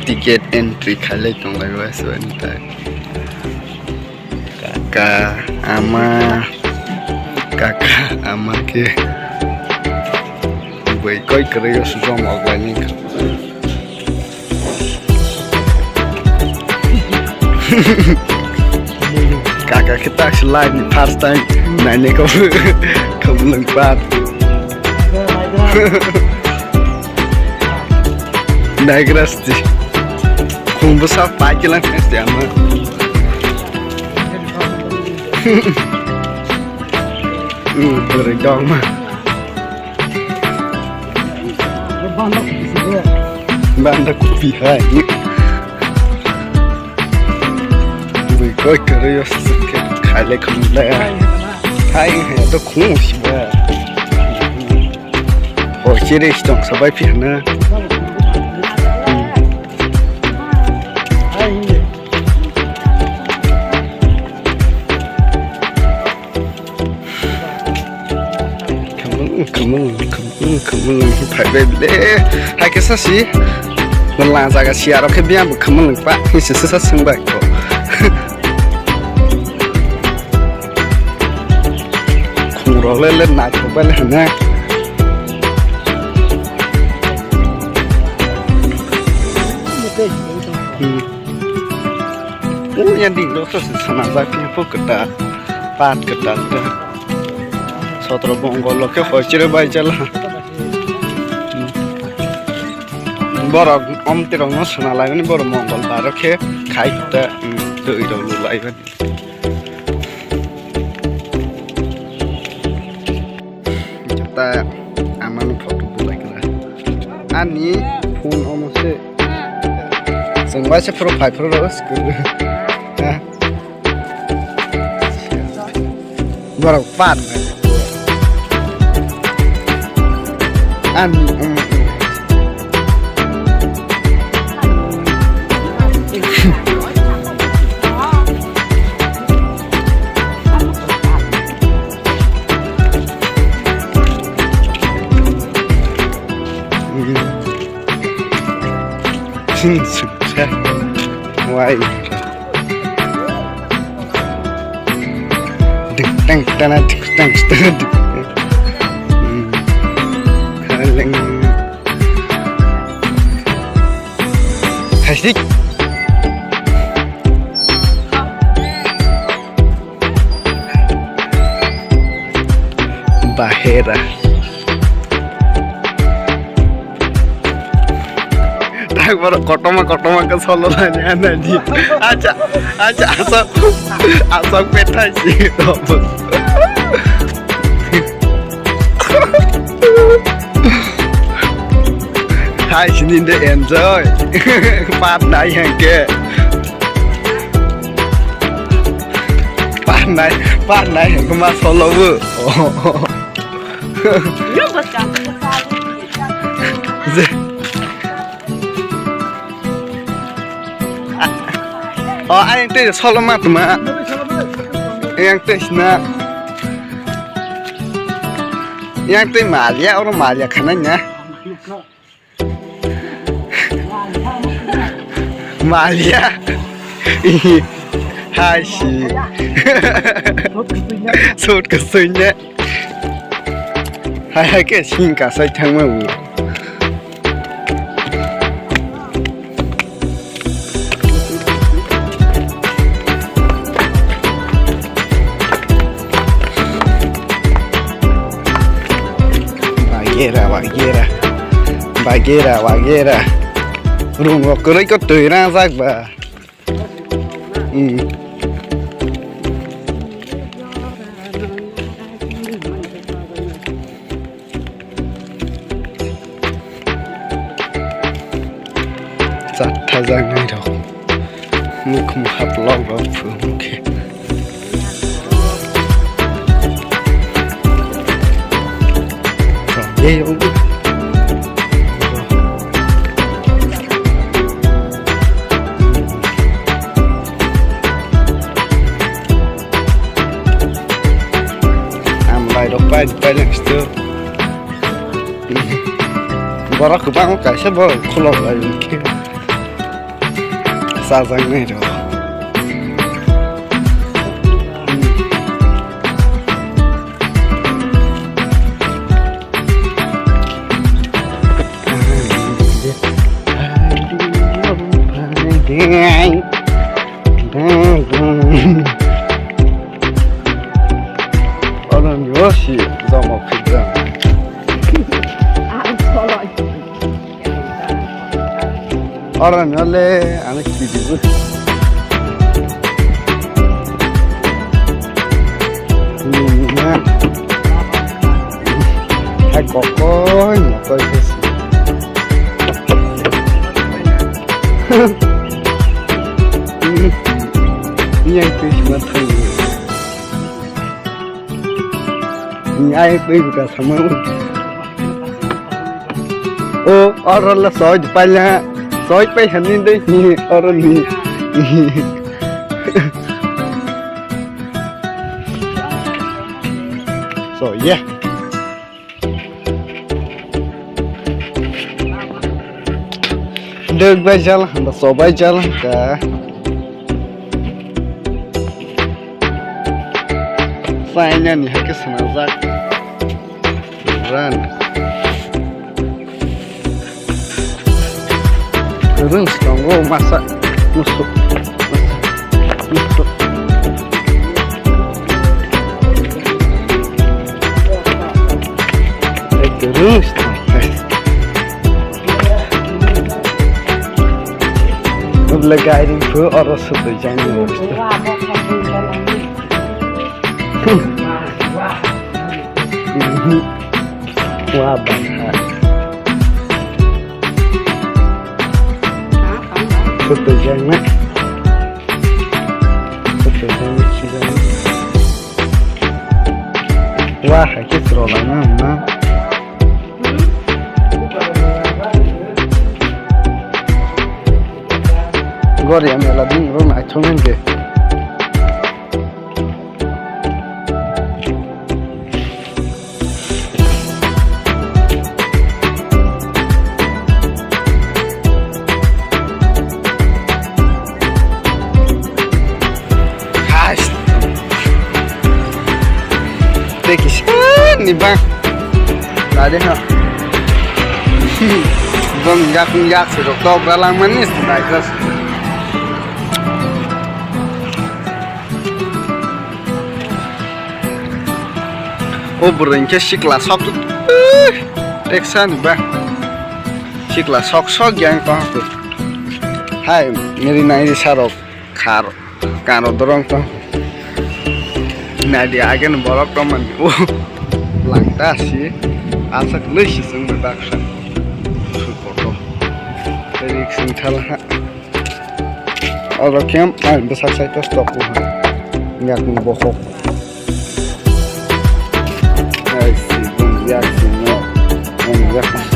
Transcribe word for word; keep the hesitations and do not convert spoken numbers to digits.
Ticket entry khailai tonglai bai se bai ni tai. Kaka, ama, kaka, ama khe bai koi kwrwi o sujom oglai ni. Kaka khe tak se live ni first time nainai kabo, kabo lwng pat. Naigra sti. Khum bwsa pai kilang sti ama. Hmm, kwrwi dong ma. Banda kopi hai. Bui koi kwrwi o khaile khumle. Hai hai to khum siba. O chiri stong sabai phirna. Khumlwng, khumlwng, khumlwng, khumlwng, phaibai le. Hai khe sasi. Nwng lang jaga siya rok khe biyang bo khumlwng pa. Ni se sa sengbai ko. Khum rok le le nai khok bai le hana. Hmm. O yang ding lo so sana ba pi po kata. Pat kata ta. Sotro bongol lo khe hoi chire bai jala. Borok omtirokno swnalaimani borok mongol bar khe khai ta, twi rok lulaimani. Jota amani photo bulai kara. Ani phone omo se. Chwng bai se phuru phai phuru rw school. Ha? Borok pan. Ani, mm, mm. Wai. Ding, dang, dana, ding, dang, dana, ding. Hmm. Kaleng. Hasik. Bahera. Tak borok kotorma kotorma khe solo lani anani. Acha, acha, asok, asok pethai si. Hai sini de enjoy. Pat nai hengke. Parnai, parnai, hengkhe ma solo bo. Je. O, ayang tei solo ma tuma. Ayang tei sina. Ayang tei malia, oro malia khanai na. Malia. Hai si. Sut kwswinne. Hai hai khe sing kasai thangma bo. Bagera, bagera. Bagera, bagera. Room rok kwrwi khe twi rangjak ba. Hmm. Chatha jangnai rok. Mukhung haplok rok phuru mukhe. Ye yong. Amlai rok pai pai lang sto. Borok kwbangma kaisa borok khulok lai khe chajaknai rw. Oro ni o si joma khidra. Oro no le ang kibibu. Hai kokoi no koi kesi. Yang tu cuma tahu. Ai, pui buka sama. O, oro la soj pala. Soj pai hanin dei. Oro ni. So, yeah. Dek bai jal, hamba so bai jal, ka. Saina ni hake sana jak. Ran. Rung stongo masa. Musu. Musu. Rung stongo. Ubla gairing phu oro sutui jang ni. Wa bangkha. Sutui jang na. Sutui jang na. Wa hai khe chwrwlangna hwnna. Gori mela bini rok naithok hwn khe. Tei kisa ni bang. Lade ha. Bang yak yak se rok tok ra lang mani se bai kras. O bwrwi khe sikla sok. Teksa ni ba. Sikla sok sok yang tong. Hai, miri nai ri sarok khar. Karo dorong tong. Nai di age no borok tong man. O langta si. Asak lei si sung baksa. Su koto. Rik sing thala ha. Oro khe ang bwsak side o stop o hai. Yakni bokhok. Ai si bung yak si no. Ang yak.